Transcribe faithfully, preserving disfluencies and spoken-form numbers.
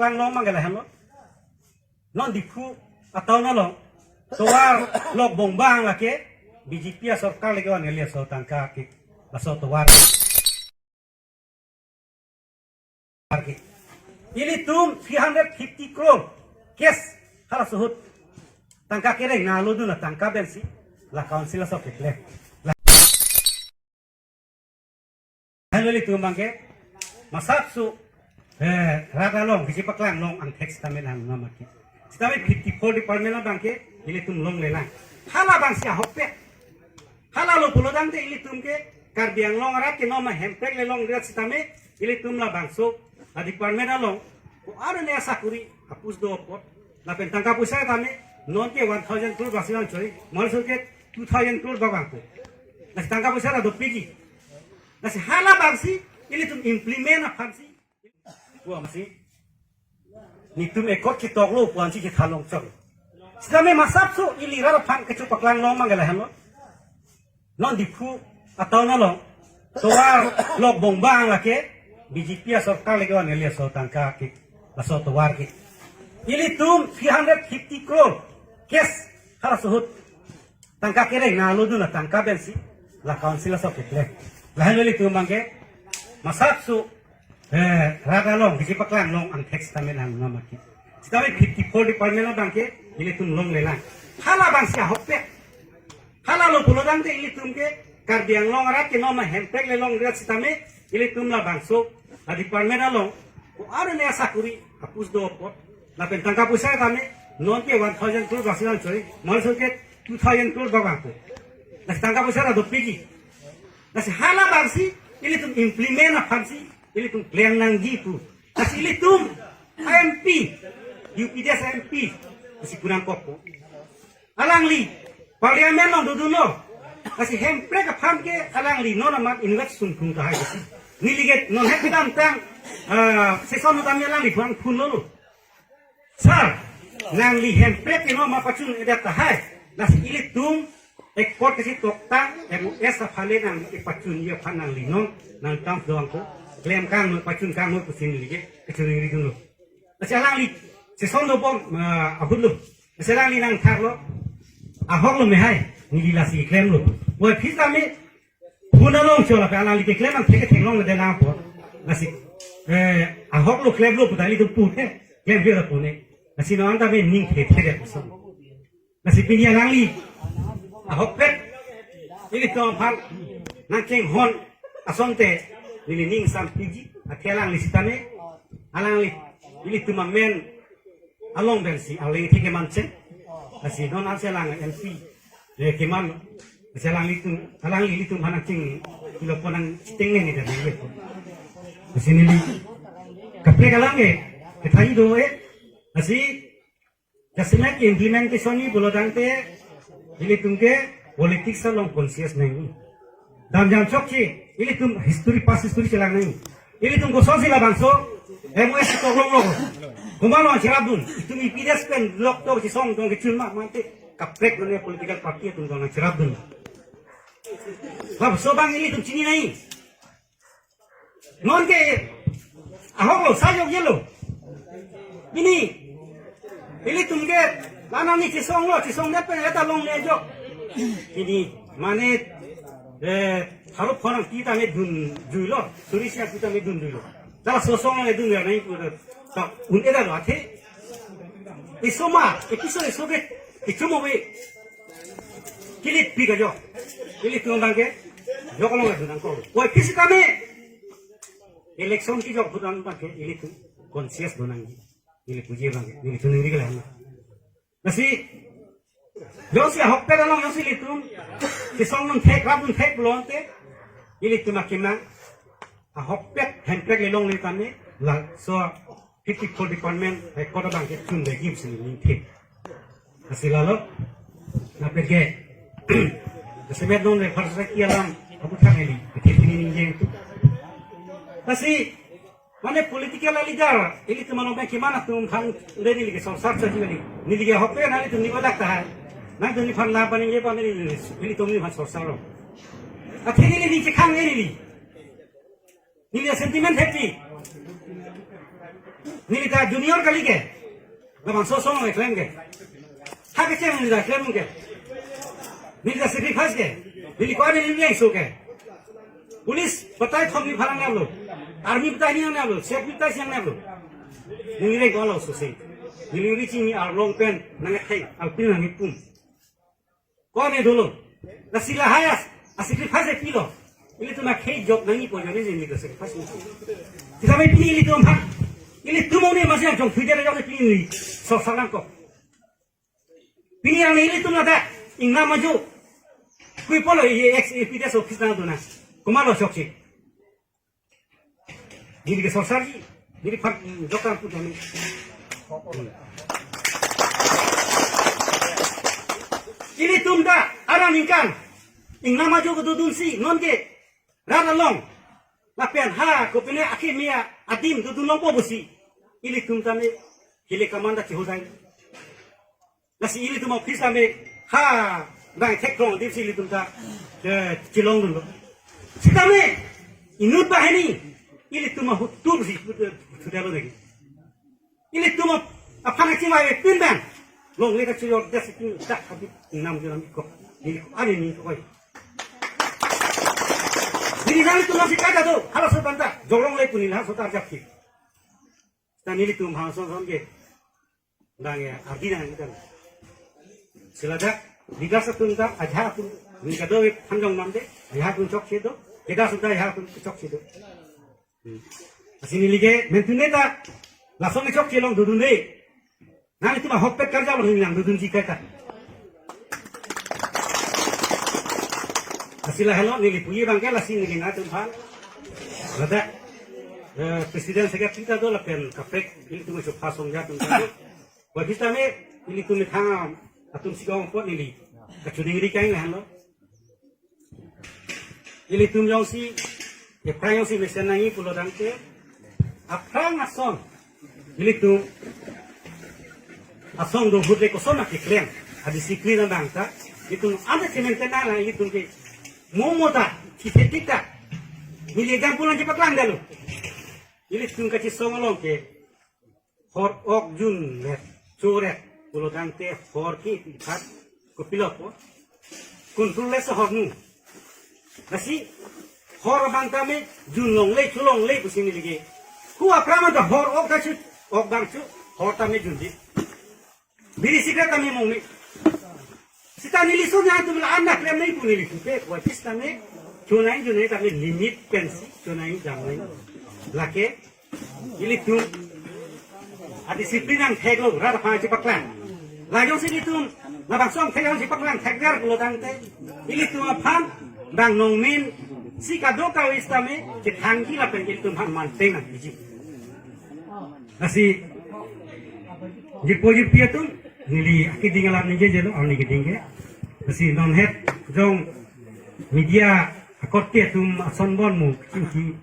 Panglong mang ke lahenlo. Non Diphu atown along tovar lok bongbang lake B J P asorkar lake on kali aso tangka ke, aso tovar ke. Ilitum three hundred fifty crore cash halaso ahut tangka kereng nanglo dun atangka pensi la council aso keklem. Lahenlo ilitum abangke masapso, eh, rat along kachepaklang long angthek sitame nang ngamaki. Sitame fifty-four department abangke ilitum longlelang. Halabangsi ahokpet. Halalo pulotangte ilitum ke Karbi Anglong arat ke non ma Hemprek le longledet sitame ilitum labangso a department along ko-an ne asakuri a-post do apot. Lapen tangka poisa tame non ke one thousand crore basi bang choi, mol sur ke two thousand crore bang bangpo. Lasi tangka poisa ta dopikji. Lasi halabangsi ilitum implement aphansi. Puamsi. Netum ekot ketoklo puamsi kethalong chok. Sitame masapso ili rat aphan kachepaklang long mang ke lahenlo. Non Diphu atown along tovar lok bongbang lake B J P asorkar lake on kali aso tangka ke, aso tovar ke. Ilitum three hundred fifty crore cash halaso ahut tangka kereng nanglo dun atangka pensi la council aso keklem. Lahenlo ilitum abangke masapso, eh, rat along kachepaklang long angthek sitame nang ngamaki. Sitame fifty-four department abangke ilitum longlelang. Halabangsi ahokpet. Halalo pulotangte ilitum ke Karbi Anglong arat ke non ma Hemprek le longledet sitame ilitum labangso a department along ko-an ne asakuri a-post do apot. Lapen tangka poisa tame non ke one thousand crore basi bang choi, mol sur ke two thousand crore bang bangpo. Lasi tangka poisa ta dopikji. Lasi halabangsi ilitum implement aphansi ilitum klem nangji pu. Lasi ilitum M P, U P D S M P, lasi kunang kokpo. Alangli Parliament along dodunlo. Lasi Hemprek aphan ke alangli non amat inutvet sungkung tahai. Neli ke non hek kedamtang, ah, session tame alangliphan phone lolo. Sir, nangli Hemprek ke non ma pachun-edet tahai. Lasi ilitum ekot kachetoktang M O S aphale nangli kepachunji aphan nangli non nang tam doang ko. Klem kangno, pachun kangno pusi neli ke kachun ri dunlo. Lasi alangli session dobom, ah, ahutlo. Lasi alangli nangtharlo. Ahoklo mehai, neli lasi klemlo. Puvoiphit tame phone along chola ke alangli keklem angthek ke theklongledet nangpo. Lasi, eh, ahoklo klemlo pu ta ilitum puthe, klemkle ta pune. Lasi non tame ning thethe de puson. Lasi pini alangli ahokpet ilitum aphan nangchinghon asonte neli ning sampiji, athe alangli sitame alangli ilitum amen along pensi alangli thik kemancheng. Lasi non ansi alang M P, eh, keman. Lasi alanglitum, alangli ilitum aphan nangching, ilo pon nangchitengne ni dan ni. Lasi neli kaprek alam ke kethaji do eh. Lasi jasemet implementation ni pulotangte ilitum ke politics along conscious nangji. Dam jam chokche, ilitum history, past history chelang nangji. Ilitum kosonsi labangso M O S toklonglo. Komatlo nangcherapdun? Itum U P D S pen lok to chesong tong kechun ma mate kaprek mane political party atum tong nangcherapdun. Labangso abang ilitum chini nangji. Non ke ahoklo, sa jokjelo. Pini ilitum ke la nangli chesonglo, chesongdet pen eta longle ajok. Pini mane, eh, harup khonang kita me dunjuilo, suri sia kita me dunjuilo. Tala sosong le dun ya nai pu ta un-edetlo athe. Isoma, episode isoke, ichumo we. Kilit pi ka jo. Kilit tung bang ke. Jo kolong itu nangkok. Woi, kisi kami. Election kejok putang bang ke, ilitum conscious do nangji. Ili puji bang ke, ilitum ningri ke lahan. Lasi, jongsi ahokpet along jongsi ilitum chesong nangthek, rap nangthek pulote, ilitum akemang ahokpet Hemprek le longle tame, laso fifty-four department, eh, kota bang ke chun de gim sini ningthek. Lasi lalo, lapen ke, jasemet non le first ki alam, abu thang eli, ketipini ningjeng tu. Lasi, mane political leader, ilitum mano bang keman atum aphan, neli ke sorsar sa ji neli. Neli ke ahokpet nangtum ni balak tahai. Nangtum neliphan la paning ye pa neli, ilitum neliphan sorsarlo. Athe neli ni chekhang neli. Neli sentiment happy. Neli ta junior kali ke. Labangso asong nangklem ke. Ha kecheng neli ta klem ke. Neli ta sacrifice ke. Neli ko-an neli nangso ke. Police batai thom ni pharang nanglo. Army batai ni nanglo. C R P F batai si nanglo. Neli reng ko-an lo so se. Neli ri chini arlong pen nangthai, alpin nangpum. Ko-an dolo. Lasi lahai a-sacrifice pilo. Ilitum akhei jok nangji pu ajoine neli ta sacrifice nangji. Sitame pini ilitum ha. Ilitum mane masih jong video jok pini neli. So salang ko. Pini yang ilitum ada. Ingnam ajo. Kui pulo ye ex A P D S office nang dona. Komatlo chokche. Neli ke sorsarji, neli phan, mm, doktor pu kami. Ilitum ta, arni ningkan, ingnam ajo kedodunsi, non ke, rat along, lapen ha, kopine akhei me adim dodun longpo pusi. Ilitum tame, kile kaman ta chihodai. Lasi ilitum office tame ha bang thek krong dipsi ilitum ta, eh, chelongdunlo. Sitame inut banghini ilitum ahut tursi thudalo lagi. Ilitum aphan achi mai pin bang longle ta chujor dasi pin dak habit nam juram ko. Neli ko-an neli ko-an. Neli nangtum si kada do, halaso tanta, jolong le pu neli halaso ta japki. Ta nelitum halaso son ke. Bang ya, ardi nang kita. Seladak, bigas atum ta, ajahak atum, ni kado phanjong namde, ajahak atum chokche do, kedas atum ta ajahak atum chokche do. Hmm. Lasi neli ke, mentune ta, lason chokche long dodunde. Nangtum ahokpet karja long nang dodunji kaita. Lasi lahelo neli puji bang ke lasi neli nangtum aphan. Ladak, eh, president secretary ta do lapen kaprek, ilitum so pasong ja atum ta do. Bagi tame, ilitum methang atum si kong pot neli. Kachuding ri kain lahenlo. Ilitum jongsi, aphrang jongsi mesen nangji pulo tangte, aphrang ason, ilitum asong do ahut le koson akeklem, adisiplin abang ta, ilitum anda cemen tenang la ilitum ke, momo ta, kithetik ta, neli example nangkepaklang dalo. Ilitum kachesong along ke, hor ok jundet, choret, pulo tangte hor ke iphat kopilo ko. Control le so hor nu. Lasi hor abang tame jun longle, cho longle pusi neli ke. Ko aphrang ta hor ok ta chu, ok bang chu, hor tame junde. Biri cigarette tame mong me. Sita neli so nangtum la anak lem nai pu neli kupe, ko office tame, chonai junai tame limit pensi, chonai jamnai. Lake, ilitum, adisiplin angthek lo, rat aphan chepaklang. Lajong si ilitum, labangso angthek ang chepaklang, thekder pulo tangte, ilitum aphan, bang nongmin, si kadokave sitame, chethangji lapen ilitum aphan manteng nangji. Lasi, jirpo jirpi atum, neli akeding alam ningje jelo, arni keding ke. Lasi, non het, jong, media, akorte atum, ason bon mu, kechingki,